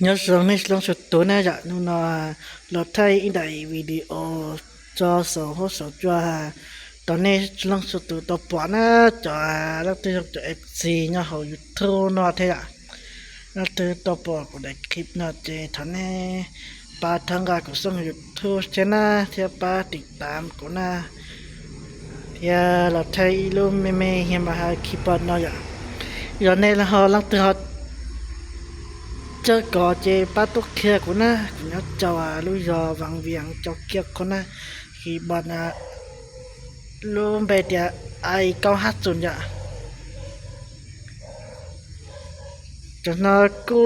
ຍາມສອງນີ້ລອງສຸດໂຕນະ ຢາກນຳນອນ ລອດໄຖອີ່ໃດວິດີໂອ ຈໍສອງຫົກສອງຈົວ ຕອນນີ້ລອງສຸດໂຕຕໍ່ປອນນະ ຈອລັກເຕີຍອງຈອເອັຟຊີຍອດເຮົາຢູທູບນອດແທ້ ລອກເຕີຍຕໍ່ປອນ ກົດໄລຄລິບນອດເຈເທົ່າແນ່ ປາທັງການການສ້າງຢູທູບແຊນແນນະ ເທື່ອປາຕິດຕາມກົນນະ ເພື່ອລາວໄທອີ່ລຸມແມ່ໆ ຮຽນມາຫາຄີບອດເນາະ ຢາກ ຢາກແນ່ລະເຮົາລັງເຕີເຮົາເຈີກໍເຈປາຕົກເທື່ອກົນນະ ກຸນຍອດເຈົ້າອາລຸຍອວັງວຽງເຈົ້າກຽກຄົນນະ ຄີບອດນະ ລຸມເບເດຍໄອເກົ້າຫ້າສູນຢາ ຈາກນັ້ນກູ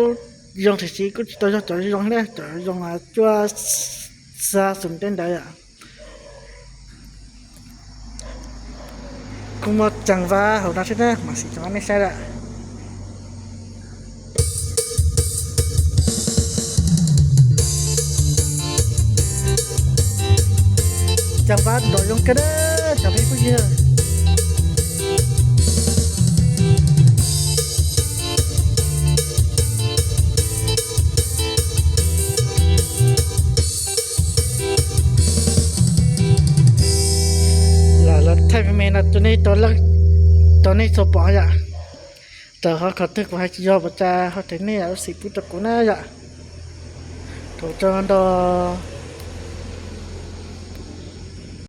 ຢອງທີ່ສີ່ກູຈະຕໍ່ຢອງຈອຢອງໃຫ້ແນ່ ຈອຢອງອາຈົວຊາສູນເຕັ້ນໃດອາ ຄຸມວ່າຈັງຫວະເຮົານະເທື່ອນະ ມາຊິຈັງຫວະນີ້ໃຊ້ລະ ຈັງຫວະດອຍລົງກະເດີ ຈະມີຜູ້ເຍອະ ລະ ລະໄທແມ່ນນະ ໂຕນີ້ໂຕລັກ ໂຕນີ້ໂຊປອຍອະ ແຕ່ເຮົາເຂົ້າຕຶກວ່າໃຫ້ຊິຍອມບໍ່ຈາ ເຮົາແຕ່ນີ້ອະ ສິປຸດຕະກູນາຍະ ໂຕຈອນດອ